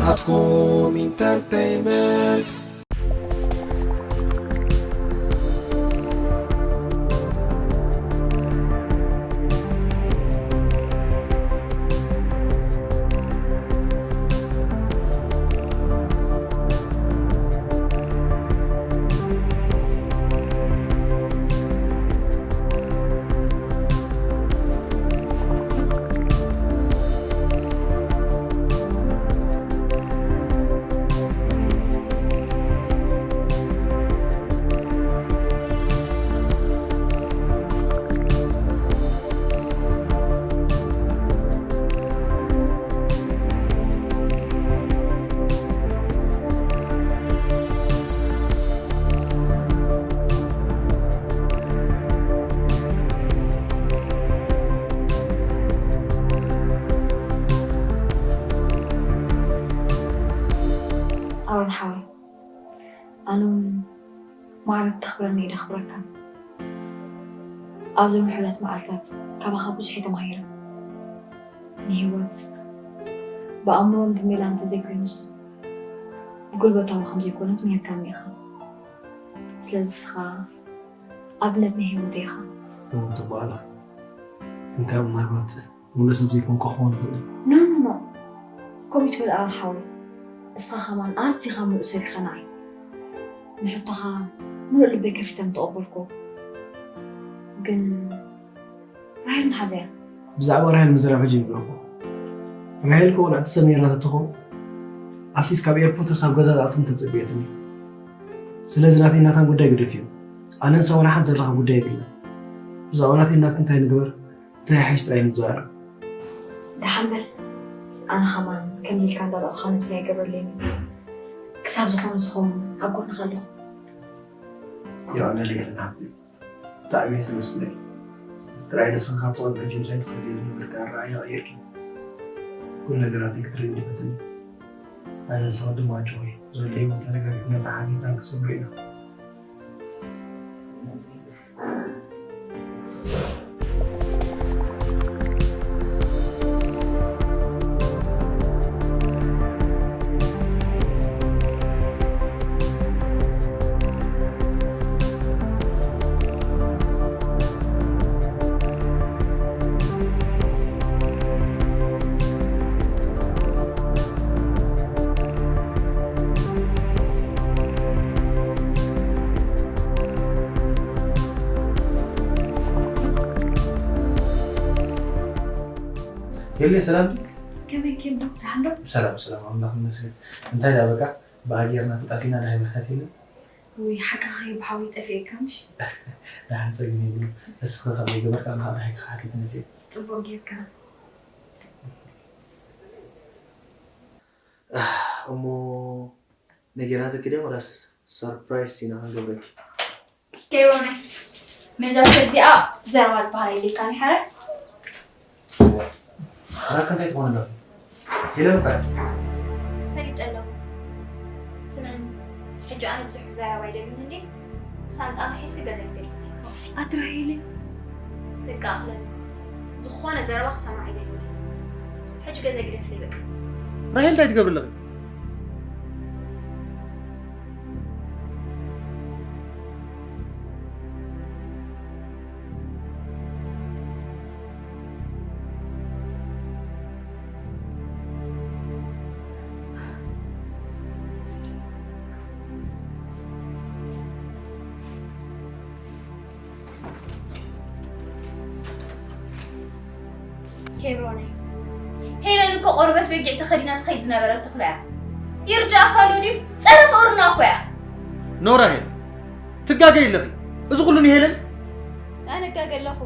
ኣትኩም ኢንተርተይመንት። ኣሮን ሓወይ፣ ኣነ እውን ማዕረ እተኽብረኒ እየ ደኽብረካ። ኣብዞም ውሑዳት መዓልታት ካባኻ ብዙሕ እየ ተማሂረ። ንህይወት ብኣእምሮን ብሜላን እንተዘይኮይኑስ ብጉልበታዊ ከም ዘይኮነት ምሂርካኒ ኢኻ። ስለዚ ንስኻ ኣብነት ናይ ህይወተይ ኢኻ። እወ፣ ጽቡቕ ኣለኻ። እንካ ምናልባት ሙሉእ ሰብ ዘይኮንኩ ክኸውን ይኽእል እዩ። ኖ፣ ኖ፣ ኖ። ከምኡ ይትበል ኣሮን ሓወይ። ንስኻ ከማን ኣዚኻ ምሉእ ሰብ ኢኻ ንዓይ። ንሕቶኻ ምሉእ ልበይ ከፊተ ምተቐበልኩዎ። ግን ራሄል መሓዘያ? ብዛዕባ ራሄል ምዝራብ ሕጂ ይግበርኩ። ራሄል እኮ ቆልዕቲ ሰብ ነይራ ተትኸውን፣ ኣትሊስት ካብ ኤርፖርት ክሳብ ገዛ ዝኣቱ እንተጸበየትኒ። ስለዚ ናተይ ናታን ጉዳይ ግደፍዮ። ኣነ ንሳ ወላ ሓንቲ ዘራኽብ ጉዳይ የብልና። ብዛዕባ ናተይ ናትኪ እንታይ ንግበር? እንታይ ሓይሽ ጥራይ ንዘራረብ። ደሓን በል። ኣነ ኸማን ከምዚ ኢልካ እንዳጠቐኻ ነብሰይ ኣይገብረለይን። ክሳብ ዝኾነ ዝኸውን ኣብ ጎንኻ ኣለኹ። የቐነለይ ክልን ሓፍተይ። ብጣዕሚ እየ ዘመስግነኪ። ጥራይ ንስኺ ካብቲ ቅድሚ ሕጂ ምሳይ ትኸዲ ዝነበርኪ ኣረኣእያ ቀይርኪ። ኩሉ ነገራተይ ክትርእይኒ ፈትኒ። ኣነ ንስኺ ድማ ኣጆኺ፣ ዘሎ ህይወት ተረጋጊፍና ተሓጊዝና ክንሰግሮ ኢና። የለ ሰላም። ከመይ ኬንዶ? ደሓን ዶ? ሰላም፣ ሰላም፣ ኣምላኽ ይመስገን። እንታይ ደኣ በቃ፣ ብኣ ጌርና ተጣፊእና፣ ደሃይ ምሕታት የለን? ውይ፣ ሓቅኻ እዩ፣ ብሓዊ ጠፊእካ ምሽ? ደሓን፣ ጸገም የብሉ። እስኺ ካብ ዘይገበርካ፣ ንኻ ደሃይ ክሓትት መጽእ። ጽቡቕ ጌርካ። እሞ ነጊርናትኪ ድዮም ወላስ ሰርፕራይዝ ኢና ክንገብረኪ? ኬሮነይ፣ ነዛ ሰብ እዚኣ ዘረባ ዝበሃል የድልየካን እዩ፣ ሓራይ? ሓራይ እንታይ ትኾን ኣለኹ? ሄለን እኮ እያ። ፈሊጠ ኣለኹ። ስምዕኒ፣ ሕጂ ኣነ ብዙሕ ክዛረብ ኣይደልን እንዴ? ሳንጣኻ ሒዝኪ ገዛ ይትገድፍኒ። ኣቲ ራሄለይ። በቃ ኣኽለኒ። ዝኾነ ዘረባ ክሰምዕ ኣይደልን። ሕጂ ገዛ ግደፍለይ በቃ። ራሄል እንታይ ትገብሪ ኣለኺ? ኬብሮነይ፣ ሄለን እኮ ቆርበት በጊዕ ተኸዲና ትኸይድ ዝነበረት ተኽሎ እያ። ይርድኣካ ኣሎ ድዩ? ጸረ ፍቕርና እኮ እያ። ኖ ራሄል፣ ትጋገይ ኣለኺ። እዚ ኩሉ ንሄለን? ኣነ እጋገ ኣለኹ።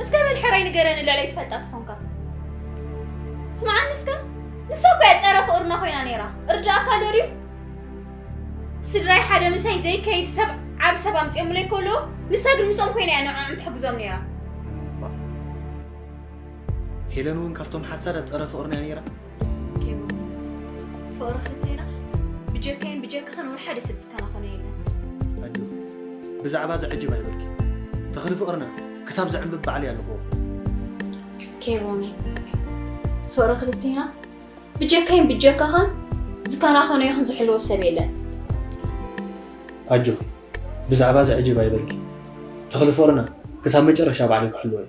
እስከ በል ሕራይ ንገረኒ ልዕለይ ትፈልጣ ተኾንካ። ስምዓኒ እስከ፣ ንሳ እኮ እያ ጸረ ፍቕርና ኮይና ነይራ። እርድኣካ ኣሎ ድዩ? ስድራይ ሓደ ምሳይ ዘይከይድ ሰብ ዓብ ሰብ ኣምጺኦምለይ ከለዉ፣ ንሳ ግን ምስኦም ኮይና እያ ንዕኦም ትሕግዞም ነይራ። ሄለን እውን ካብቶም ሓሳዳት ጸረ ፍቕርና እያ ነይራ። ኬሞ፣ ፍቕሪ ክልቴና ብጀካይን ብጀካኽን ወላ ሓደ ሰብ ዝከናኸኖ የለን። ኣጆ፣ ብዛዕባ ዘዕጅብ ኣይበልኪ። ተኽሊ ፍቕርና ክሳብ ዘዕንብብ ባዕለይ ኣለኹዎ። ኬሮኒ፣ ፍቕሪ ክልቴና ብጀካይን ብጀካኻን ዝከናኸኖ ይኹን ዝሕልዎ ሰብ የለን። ኣጆ፣ ብዛዕባ እዚ ዕጅብ ኣይበልኪ። ተኽሊ ፎርና ክሳብ መጨረሻ ባዕለይ ክሕልዎ እየ።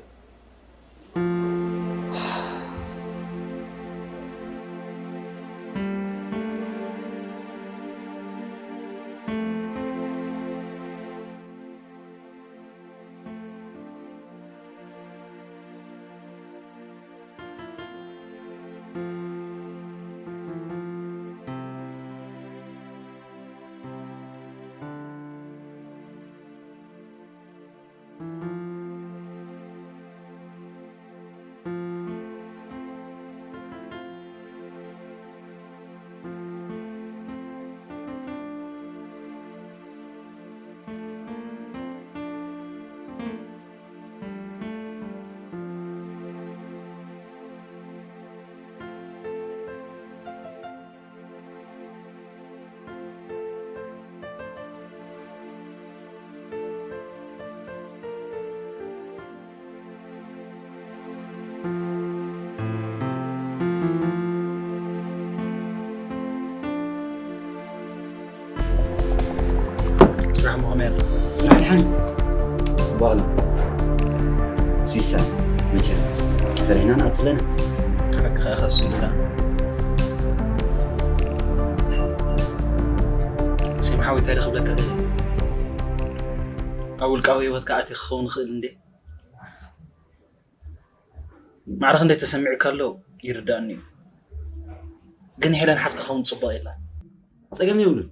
ስራሕ ሞ ከመይ ኣሎ? ስራሕ ድሓን? ጽቡቕ ኣሎ። ስዊሳ፣ መቸም፣ ሰሪሕና ንኣቱ ኣለና። ሓቂ ኸኣ ካብ ስዊሳ። ሴም ሓወይ፣ እንታይ ዶ ክብለካ ደልየ? ኣብ ውልቃዊ ህይወትካ ኣትየ ክኸውን ይኽእል እንዴ? ማዕረ ክንደይ ተሰሚዑካ ኣሎ ይርዳእኒ እዩ። ግን ሄለን ሓፍትኻ እውን ጽቡቕ የላን። ጸገም የብሉን።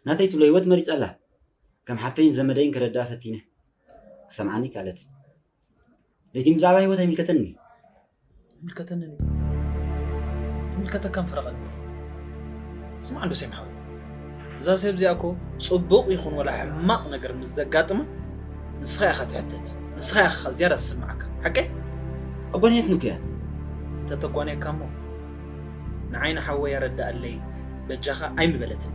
ናተይ ትብሎ ህይወት መሪጻ ኣላ። ከም ሓፍተይን ዘመደይን ከረድኣ ፈቲነ። ክሰምዓኒ ከኣለትን። ደጊም ብዛዕባ ህይወት ኣይምልከተንን እዩ። ይምልከተንን እዩ። ይምልከተካን ፍረቐኒ። ስማዕ እንዶ ሴም ሓወይ። እዛ ሰብ እዚኣ እኮ ጽቡቕ ይኹን ወላ ሕማቕ ነገር ምስ ዘጋጥማ ንስኻ ኢኻ ትሕተት። ንስኻ ኢኻ ዝያዳ ዝስምዓካ። ሓቀይ? ኣጓንየትኒ እኮ እያ። እንተተጓንየካ እሞ ንዓይ ንሓወይ ኣረድኣለይ በጃኻ ኣይምበለትን።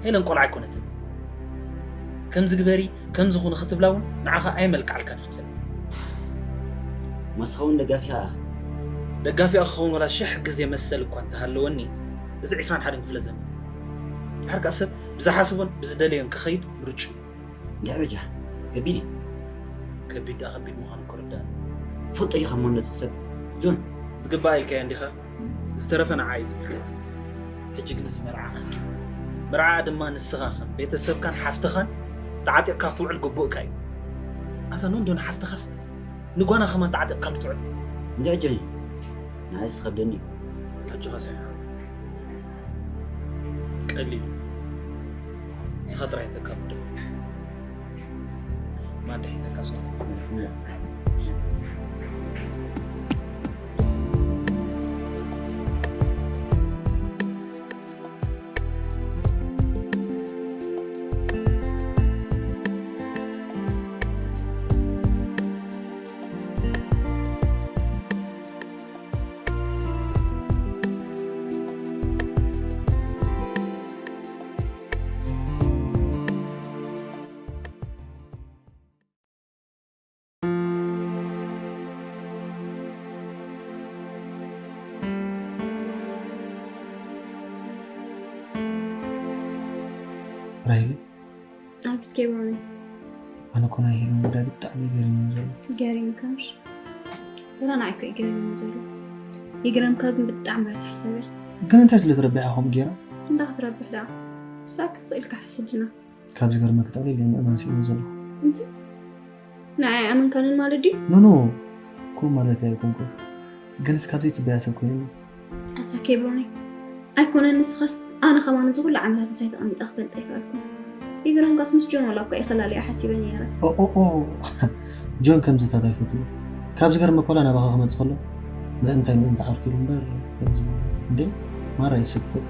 ሄለን ቆልዓ ኣይኮነትን። ከምዚ ግበሪ፣ ከምዚ ኹኒ ክትብላ እውን ንዓኻ ኣየመልክዓልካን እያ ክትፈልጥ። መስ ኸውን ደጋፊኻ ኢኻ። ደጋፊኣ ክኸውን ወላ ሽሕ ግዜ መሰል እኳ እንተሃለወኒ፣ እዚ ዕስራን ሓደን ክፍለ ዘመን። ድሓር ከኣ ሰብ ብዝሓስቦን ብዝደለዮን ክኸይድ ምርጭኡ። እንድዒ በጃ፣ ከቢድ እዩ። ከቢድ ደኣ ከቢድ ምዃኑ ክርዳእ። ትፈልጦ ዲኻ መንነት ሰብ? ጆን። ዝግባእ ኢልካዮ እንዲኻ? ዝተረፈ ንዓ እዩ ዝምልከት። ሕጂ ግን እዚ መርዓ ኣንድዩ። መርዓ ድማ ንስኻ ከም ቤተሰብካን ሓፍትኻን ተዓጢቕካ ክትውዕል ግቡእካ እዩ። ኣታ ኖንዶን ሓፍትኻስ ንጓና ከማን ተዓጢቕካሉ ትውዕል። እንድዒ ጆኒ፣ ንዓይስ ዝኸብደኒ እዩ። ኣጆኻ ሳይና። ቀሊል። ንስኻ ጥራይ ተካብዶ። ማዳ ሒዘካ ሶ። ራሄል፣ ኣቤት ኬብሮነይ። ኣነ እኮ ናይ ሄለን ጉዳይ ብጣዕሚ እዩ ገሪሙኒ ዘሎ። ገሪሙካ ምሽ? ወላ ንዓይ እኮ እዩ ገሪሙኒ ዘሎ። ይግረምካ ግን ብጣዕሚ ረሳሕ ሰብ እያ። ግን እንታይ ስለ ትረብሕ ኢኻ ከምኡ ገይራ? እንታይ ክትረብሕ ደኣ? ሳክት ስቕ ኢልካ ሕስብ ዝና። ካብ ዝገርመኪ ጠቕሊለ ምእማን ስኢነ ዘለኹ። እንታይ? ንዓይ ኣይኣመንካንን ማለት ድዩ? ኖ፣ ኖ፣ ከምኡ ማለት ኣይኮንኩን። ግንስ ካብ ዘይጽበያ ሰብ ኮይኑ። ኣታ ኬብሮነይ፣ ኣይኮነን ንስኻስ፣ ኣነ ከማን እዚ ኩሉ ዓመታት ምሳይ ተቐሚጠ ክፈልጣ ኣይከኣልኩን። ይግረምካስ ምስ ጆን ዋላ እኳ ይኸላለያ ሓሲበ ነይረ። ኦ፣ ኦ፣ ኦ። ጆን ከምዚታት ኣይፈትውን። ካብ ዝገርመኪ ዋላ ናባኻ ክመጽእ ከሎ ምእንታይ ምእንቲ ዓርኩ ኢሉ እምበር ከምዚ እንዴ ማራ የሰክፈኪ።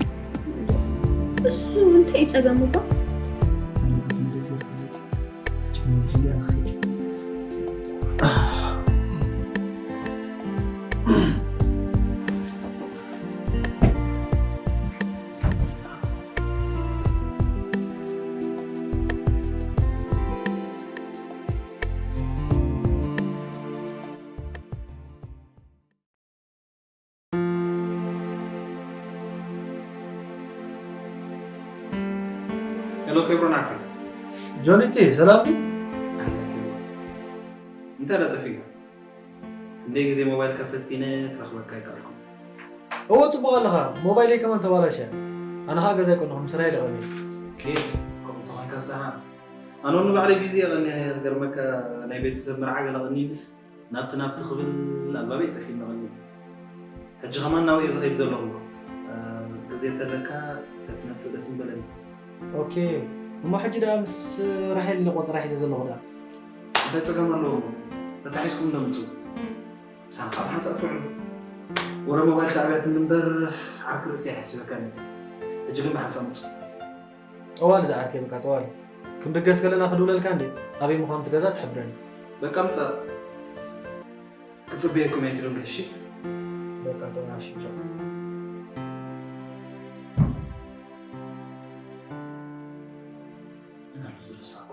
እሱ እንታይ እዩ ጸገሙ እባ? ሄሎ፣ ኬብሮን ዓርከይ። ጆኒቲ፣ ሰላም ድዩ? ኣንታ ኬብሮን። እንታይ ደኣ ጠፊእካ? ክንደይ ግዜ ሞባይልካ ፈቲነ ክረኽበካ ኣይከኣልኩን። እወ፣ ጽቡቕ ኣለኻ። ሞባይለይ ከማን ተባላሸ። ኣነ ኸኣ ገዛ ኣይኮንኹን፣ ስራሕ ኢለ ቀኒየ። ኬ፣ ከምኡ ተኾንካስ ደሓን። ኣነ እውን ንባዕለይ ቢዚ እየ ቀኒየ። ክገርመካ፣ ናይ ቤተሰብ መርዓ ገለ ቀኒዩንስ ናብቲ ናብቲ ክብል ኣልባበይ ጠፊእኒ ቀኒዩ። ሕጂ ከማን ናብኡ እየ ዝኸይድ ዘለኹ። እ፣ ግዜ እንተለካ ተትመጽእ ደስ ምበለኒ። ኦኬ፣ እሞ ሕጂ ደኣ ምስ ራሄል እንደ ቆጸራ ሒዘ ዘለኹ ደኣ? እንታይ ጸገም ኣለዎ እሞ? ተታሒዝኩም እንዶ ምጹ። ምሳኻ ብሓንሳእ ትውዕሉ። ወረ ሞባይል ከዕብያትኒ እምበር ዓርኪ ርእሲ ኣይሓሲበካን እየ። ሕጂ ግን ብሓንሳእ ምጹ። ጠዋል ዝዓርከይ፣ በቃ ጠዋል። ክንብገስ ከለና ክድውለልካ እንዴ? ኣበይ ምዃኑ እቲ ገዛ ትሕብረኒ። በቃ ምጻእ። ክጽበየኩም እየ፣ ትደንግሒ፣ እሺ? በቃ፣ ጦና፣ እሺ፣ ቻው። ምን አሉ ዝረሳኩ?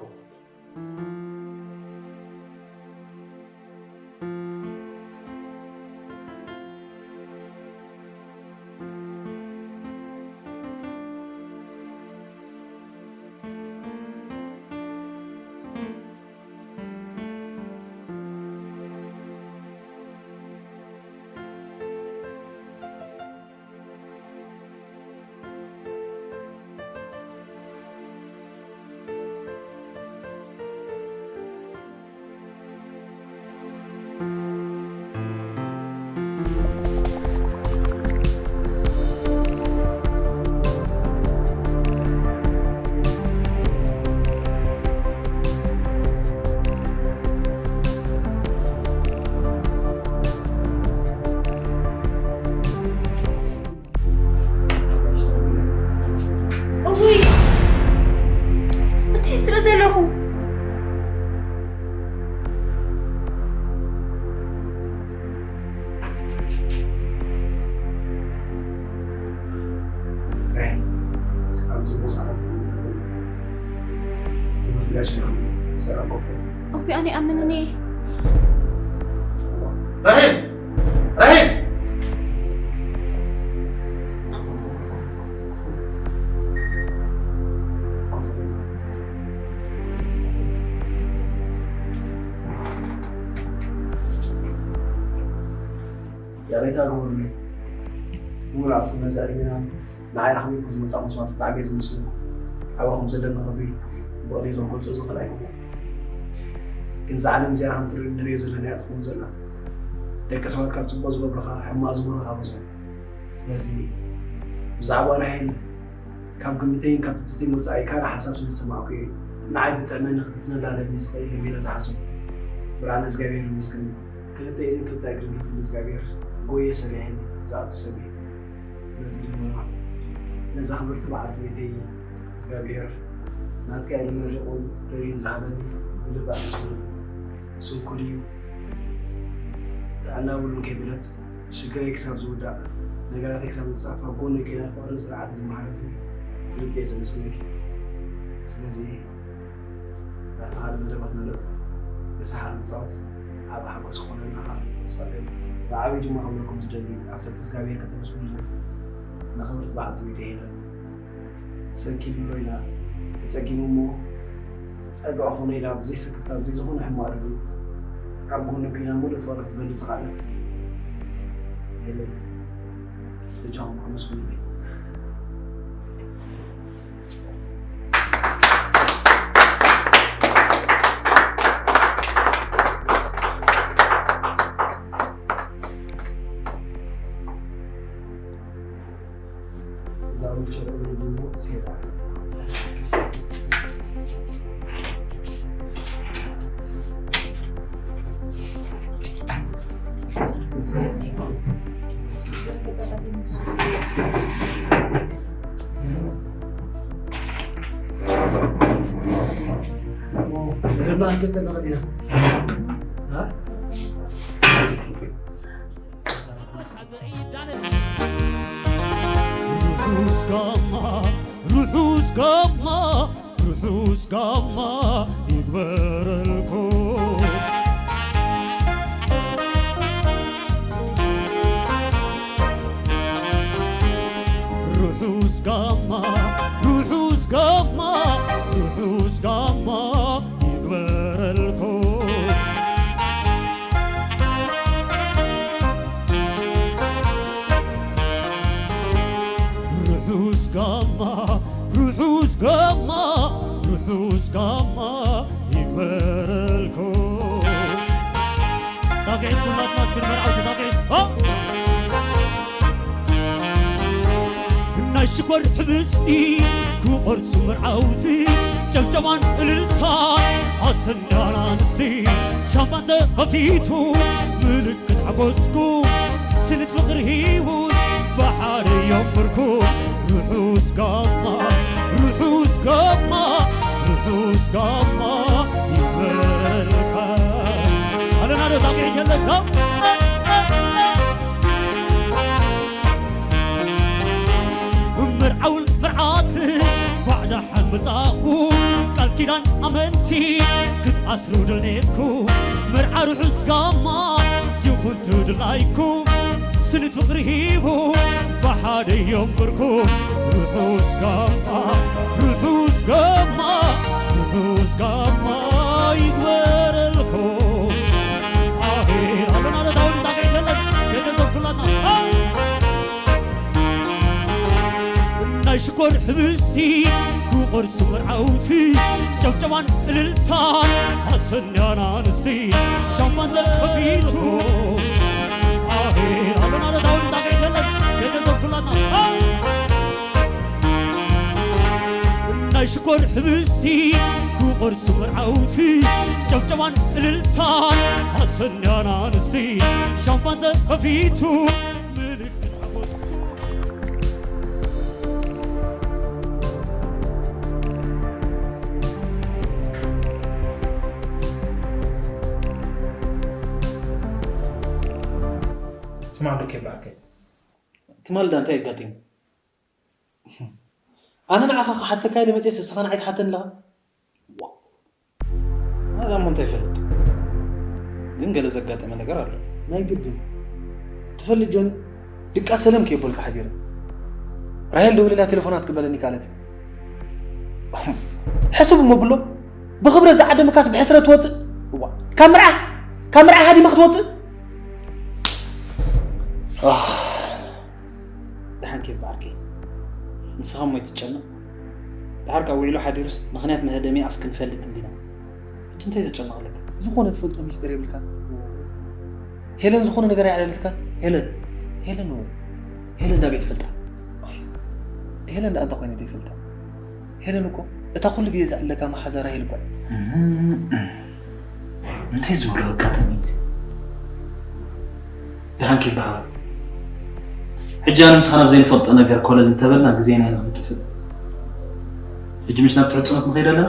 እውይ! እንታይ ስረ ዘለኹ? ራሄል፣ ኣብ ጽቡቕ ሰዓት ትመጽእ ዘላ። ትምህርቲ ጋሽ ሰላም ኮፍ። ኦቢ፣ ኣነ ኣመንኒ። ራሄል! ራሄል! ይቕሬታ ግበሩለይ። ብምሉኣትኩም ነዚ ዕድሜና ንዓይ ኣኽቢርኩም ዝመጻእኩም ሰባት ብጣዕሚ እየ ዘመስግነኩም። ኣባኹም ዘለኒ ክብሪ ብቐሊሉ ክገልጾ ዝኽእል ኣይኮነን። ግን እዛ ዓለም እዚኣ ከምቲ ንሪኦ ዘለና እያ ትኸውን ዘላ። ደቂ ሰባት ካብ ጽቡቕ ዝገብሩኻ ሕማቕ ዝምህሩኻ በዝሑ። ስለዚ ብዛዕባ ራሄል ካብ ግምተይን ካብ ትዕዝብተይን ወጻኢ ካልእ ሓሳብ ስለ ዝሰማዕኩ እየ ንዓይ ብጥዕመኒ ክፍትነላ ለኒ ዝኽእል ኢለ ገይረ ዝሓሰብኩ። ብርሃነ እግዚኣብሔር ይመስገን። ክልተ ኢድን ክልተ እግርን ሂቡ ንእግዚኣብሔር ጎየ ሰሪሐን ዝኣቱ ሰብ እየ። ስለዚ ድማ ነዛ ክብርቲ በዓልቲ ቤተይ እግዚኣብሔር ናትካ ኢሉ መሪቑን ረድኡን ዝሃበኒ ብልቢ ኣመስግኖ። ስንኩል እዩ። ጥዕና ውሉን ከይበለት ሽግረይ ክሳብ ዝውዳእ፣ ነገራተይ ክሳብ ዝጻፈ፣ ኣብ ጎነይ ኮይና ፍቕርን ስርዓትን ዝመሃረትኒ ብልቢ እየ ዘመስግነኪ። ስለዚ ናብቲ ካልእ መደባት ንለፍ። ንስሓቕ ንጻወት፣ ዓቢ ሓጎስ ክኾነልና ከኣ ተስፋ እገብር። ብዓብዩ ድማ ክብለኩም ዝደሊ፣ ኣብ ትሕቲ እግዚኣብሔር ከተመስግኑሉ ንኽብርቲ በዓልቲ ቤተይ ሄለን። ሰንኪሉ ኣሎ ኢላ ተጸጊሙ እሞ ጸግዒ ኾነ ኢላ ብዘይ ስክፍታ ብዘይ ዝኾነ ሕማቕ ርድኢት ኣብ ጎኒ ኮይና ምሉእ ፍቕሪ ክትበሊ ዝኸኣለት ሄለን፣ በጃኹም ኣመስግኑለይ። ደማ እንተጸበቐ ዲና። እ? ርሑስ ጋማ፣ ርሑስ ጋማ፣ ርሑስ ጋማ ይግበረልኩም። ርሑስ ጋማ፣ ርሑስ ጋማ፣ ሽኮር ሕብስቲ ክቆርሱ መርዓውቲ ጨብጨባን እልልታን ኣሰንዳን ኣንስቲ ሻምፓን ተኸፊቱ ምልክት ሓጎስኩም ስኒት ፍቕሪ ሂቡስ ብሓደ የንብርኩም ርሑስ ጋማ ርሑስ ጋማ ርሑስ ጋማ ይበልካ ኣለና ዶ ታቂዕ ጀለካ መርዓውን መርዓት ኳዕ ደሓን መጻኹ ቃል ኪዳን ኣመንቲ ክትኣስሩ ድሌትኩ መርዓ ርሑስ ጋማ ይኹን ትድላይኩ ስኒት ፍቕሪ ሂቡ ብሓደ የንብርኩ ርሑስ ጋማ ርሑስ ጋማ ርሑስ ጋማ ይግበረልኩ ኣሄ ኣለና ዶ ዳዊት ጣቂዕ ጀለን የገዘብ ኩላና ናይ ሽኮር ሕብስቲ ክቆርሱ መርዓውቲ ጨብጨባን እልልታን ኣሰንያን ኣንስቲ ሻምፓን ተኸፊቱ ኣሄ ኣለና ዶ ዳዊት ጣቂዕ ጀለን የገዘብ ኩላና ናይ ሽኮር ሕብስቲ ክቆርሱ መርዓውቲ ጨብጨባን እልልታን ኣሰንያን ኣንስቲ ሻምፓን ተኸፊቱ ምልክት ሓጎስኩም ስማዕ ዶ ኬባዕከ ትማል ዳ እንታይ ኣጋጢሙ ኣነ ንዓኻ ክሓተካ ኢለ መፅኤስ እስኻ ንዓይ ትሓተኒ ኣለኻ ኣነ እሞ እንታይ ይፈልጥ ግን ገለ ዘጋጠመ ነገር ኣሎ ናይ ግድን ትፈልጥ ጆኒ ድቃስ ሰለም ከየበልካ ሓዲረ ራሄል ደውልላ ቴሌፎና ትቅበለኒ ካለት ሕስብ እሞ ብሎ ብኽብረት ዝዓደምካስ ብሕስረት ትወፅእ እዋ ካብ ምርዓ ካብ ምርዓ ሃዲማ ክትወፅእ ደሓን ኬፍ በዓርከይ ንስኻ እሞ ኣይትጨነቕ ደሓር ካብ ውዒሉ ሓዲሩስ ምኽንያት መህደሚኣስ ክንፈልጥ እንዲና ሕጂ እንታይ ዘጨንቕ ኣለካ ዝኾነ ትፈልጦ ሚስጥር የብልካ ሄለን ዝኾነ ነገር ኣይዕለለትካ ሄለን ሄለን ሄለን ዳበይ ትፈልጣ ሄለን ደኣ እንታይ ኮይነ ዘይፈልጣ ሄለን እኮ እታ ኩሉ ግዜ ዘዕለካ መሓዛ ራሄል እኳ እንታይ ዝበሎ ኣጋጣሚ እዚ ደሓን ኪድ ብሓባር ሕጂ ኣነ ምሳኻ ናብ ዘይንፈልጦ ነገር ኮለል እንተበልና ግዜና ኢና ክንጥፍእ ሕጂ ምሽ ናብ ትሕፅኖት ንኸይድ ኣለና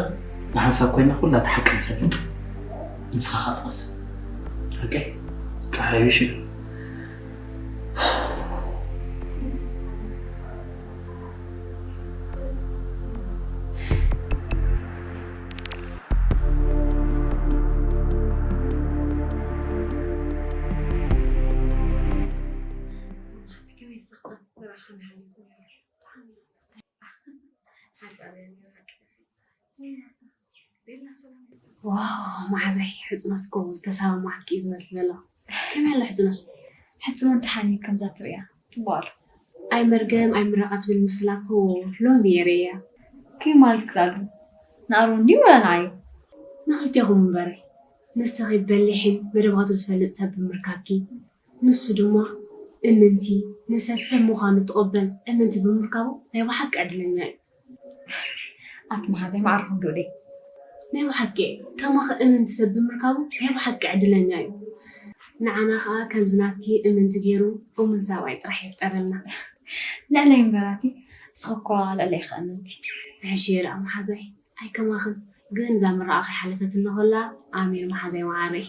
ብሓንሳብ ኮይና ኩላ እቲ ሓቂ ንፈልጥ ንስኻ ኻጥቕስ ሓቂ ሓይሽ ዋው መዓዛይ ሕፅኖት ጎቦ ዝተሰማማዕኪ እዩ ዝመስል ዘሎ ከመይ ኣሎ ሕፅኖት ሕፅኖት ደሓን እዩ ከምዛ ትሪኣ ፅቡቅ ኣሎ ኣይ መርገም ኣይ ምረቃ ትብል ምስላ እኮ ሎሚ እየ ርእያ ከመይ ማለት ክላሉ ንኣሮን ድዩ ወላ ንዓይ ንክልቴኹም እምበረ ንስኺ በሊሕን መደባቱ ዝፈልጥ ሰብ ብምርካብኪ ንሱ ድማ እምንቲ ንሰብ ሰብ ምዃኑ ትቕበል እምንቲ ብምርካቡ ናይ ብሓቂ ዕድለኛ እዩ። ኣቲ መሓዛይ መዓርኩም ዶ ደይ ናይ ብሓቂ ከማኺ እምንቲ ሰብ ብምርካቡ ናይ ብሓቂ ዕድለኛ እዩ። ንዓና ኸዓ ከምዚ ናትኪ እምንቲ ገይሩ እሙን ሰብኣይ ጥራሕ ይፍጠረልና። ልዕለይ እምበራቲ እስኺ እኳ ልዕለይ ኸ እምንቲ። ትሕሽዮ ደኣ መሓዛይ። ኣይ ከማኽን ግን እዛ ምርቓ ከይሓለፈትኒ ከላ ኣሜን መሓዛይ መዓረይ።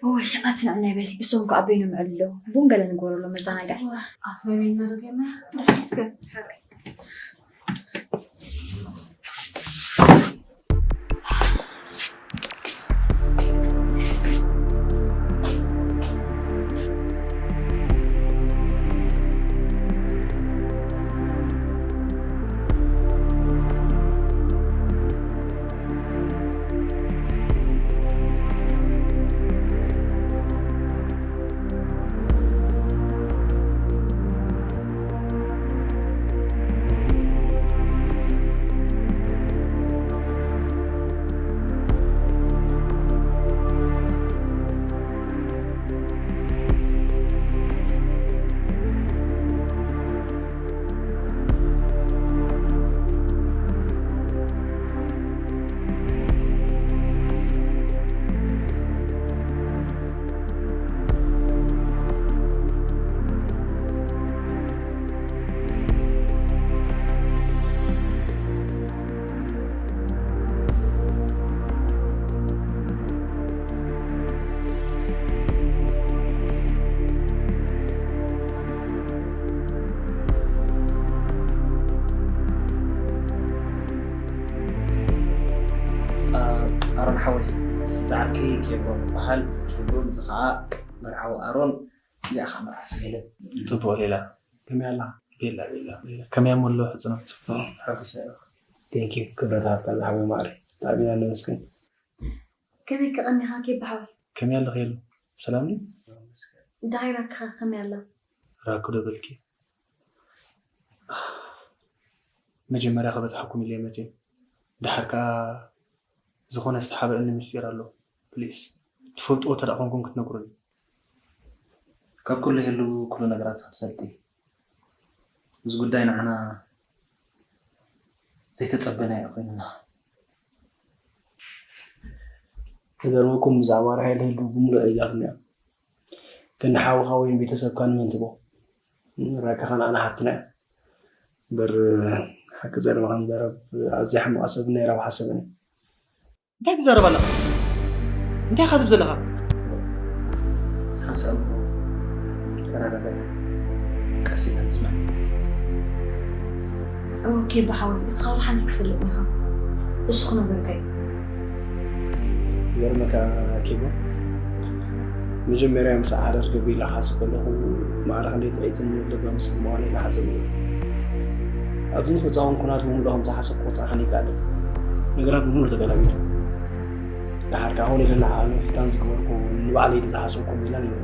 እውይ ኣቲ ንዕናይ በሊ እሶም ከኣ በይኖም ይዕልሉ ኣለዉ ቡን ገለ ንግበረሎም መዘናግዒ። ኣትበይና ዶ ጌርና እስከ። ኬብሮን ይበሃል። ኬብሮን፣ እዚ ኸዓ መርዓዊ ኣሮን፣ እዚኣ ኸዓ መርዓቲ ሄለን። ጽቡቕ ሌላ። ከመይ ኣላ? ቤላ፣ ቤላ፣ ቤላ። ከመይ እሞ ኣሎ ሕጽኖት? ጽቡቕ። ሓጎስ ኣለኹ። Thank you። ክብረት ሃብካ ዝሓወይ ማዕረ። ብጣዕሚ ኢና ነመስግን። ከመይ ከ ቀኒኻ ኬቢ ሓወይ? ከመይ ኣለኺ ሄሉ? ሰላም ድዩ? ደሃይ ራክኻ ከመይ ኣላ? ራኩ ዶ በልኪ? መጀመርያ ከበጽሓኩም ኢለ መጽየ። ደሓር ከኣ ዝኾነ ዝተሓብአኒ ምስጢር ኣሎ። ፕሊስ፣ ትፈልጥዎ እንተ ደኣ ኮንኩም ክትነግሩኒ። ካብ ኩሉ ሄሉ ኩሉ ነገራት ክትፈልጢ። እዚ ጉዳይ ንዓና ዘይተጸበናዮ ኮይኑና። ክገርመኩም፣ ብዛዕባ ራሄል ሄሉ ብምሉእ ርኢጋትና እያ። ክንዲ ሓውኻ ወይም ቤተሰብካ ንመን ትቦ? ራኪ ኸኣ ንዓና ሓፍትና እያ። እምበር ሓቂ ዘረባ ክንዛረብ ኣዝያ ሕማቕ ሰብን ናይ ረብሓ ሰብን እያ። እንታይ ትዛረብ ኣለኻ? እንታይ ኢኻ ትብል ዘለኻ? ሓንሳብ እሞ ተረጋጋኢ። ቀስ ኢልና ንስማዕ። ኦኬ፣ ብሓወይ፣ ንስኻ ዋላ ሓንቲ ትፈልጥኒ ኢኻ። እሱ ክነግረካ እዩ። ይገርመካ ኬቦ፣ መጀመርያ ምስ ዓረር ገቢላ ክሓስብ ከለኹ ማዕረ ክንደይ ጥዕይትን ለባም ሰብ ምዃነይ ዝሓሰብ ነይሩ። ኣብዚ ምስ መጻኹም ኩናት ብምሉእ ከም ዝሓሰብኩ ክጸንሓኒ ይከኣል። ነገራት ብምሉእ ተገላቢጡ። ደሓር ከኣ ኮነ ኢለ ንዓኣ ንምፍታን ዝገበርኩ ንባዕለይ ድዝሓሰብኩ ሜላ ነይሩ።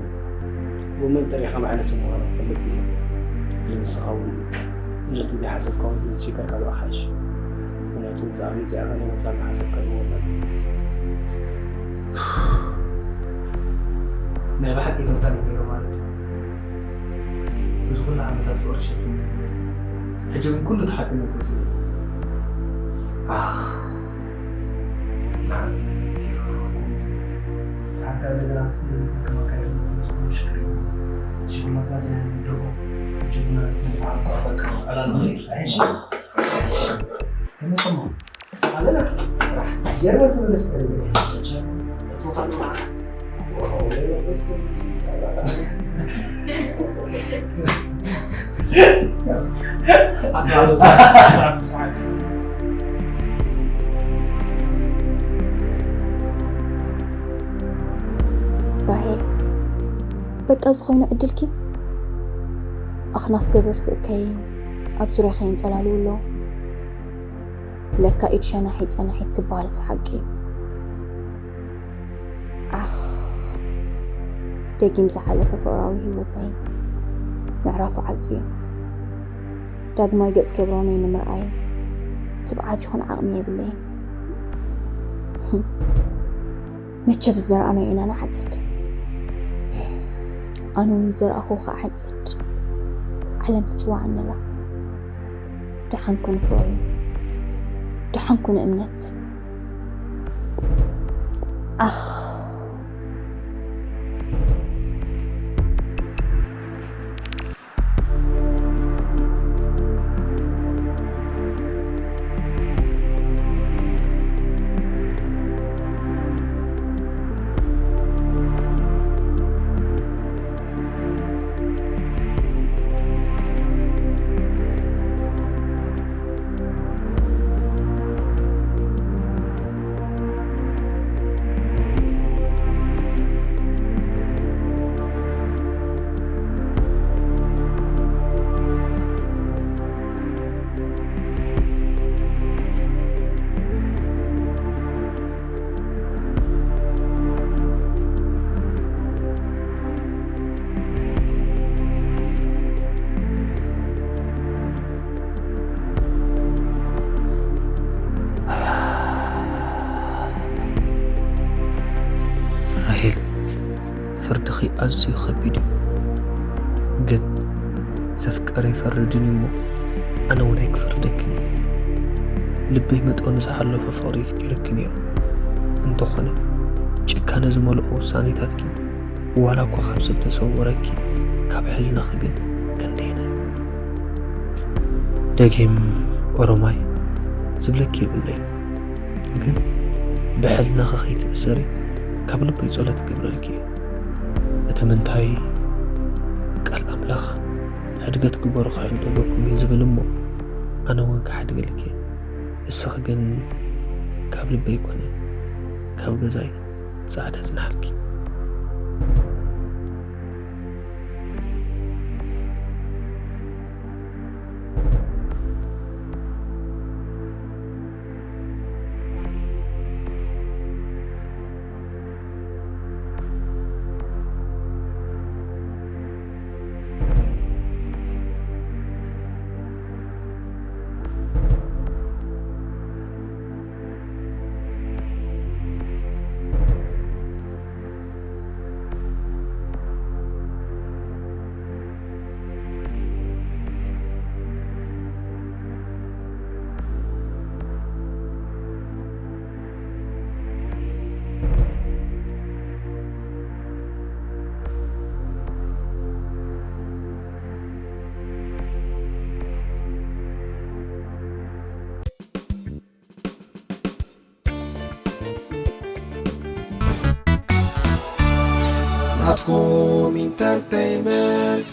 ብመንጽር ኢኻ መዕለሲ ምዃኑ ክፈልጥ ኢለ። ስለዚ ንስኻ እውን ነቲ ዘይሓሰብካዮ ዘይዝሽከርካ ዶ ሓይሽ? ምኽንያቱ ብዛዕባ መጽኣ ከ ነይወጻ ዝሓሰብካ ይወጻ። ናይ ብሓቂ ይወጣ ነይሩ ማለት እዩ። እዚ ኩሉ ዓመታት ፍቕሪ ሸፊኑ። ሕጂ ግን ኩሉ ተሓቢኡ መግለጺ እዩ። ኣኽ። ራሄል፣ በቃ እዚ ኮይኑ ዕድልኪ። ኣኽናፍ ገበርቲ እከይ ኣብ ዙርያኺ የንጸላልዉ ኣለዉ። ለካ ኢድ ሸናሒት ጸናሒት ክበሃልስ ሓቂ እዩ። ዓኽ፣ ደጊም ዝሓለፈ ፍቕራዊ ህይወተይ ምዕራፉ ዓጽዩ። ዳግማይ ገጽ ኬብሮነይ ንምርኣይ ትብዓት ይኹን ዓቕሚ የብለይን። መቸ ብዝዘራእናዮ ኢና ንዓጽድ። ኣነ እውን ዝዘራእኽዎ ክዓጽድ። ዓለም ትጽውዓኒ ኣላ። ደሓን ኩን ፍቕሪ። ደሓን ኩን እምነት። ዓኽ። ራሄል፣ ፍርድኺ ኣዝዩ ከቢድ እዩ፣ ግን ዘፍቀረ ኣይፈርድን እዩ እሞ ኣነ እውን ኣይክፈርደክን እየ። ልበይ መጠኑ ዝሓለፎ ፍቕሪ ኣፍቂረኪ ነይሩ። እንተኾነ ጭካነ ዝመልኦ ውሳኔታትኪ ዋላ እኳ ካብ ሰብ ተሰወረኪ ካብ ሕልናኺ ግን ክንደየናይ? ደጊም ኦሮማይ ዝብለኪ የብለይን፣ ግን ብሕልናኺ ከይትእሰሪ ካብ ልበይ ጸሎት እገብረልኪ እየ። እቲ ምንታይ ቃል ኣምላኽ ሕድገት ግበሩ ክሕደገኩም እዩ ዝብል እሞ ኣነ እውን ክሓድገልኪ እየ። እስኺ ግን ካብ ልበይ ኮነ ካብ ገዛይ ጻዕዳ ጽንሓልኪ። ናትኩም ኢንተርተይመንት።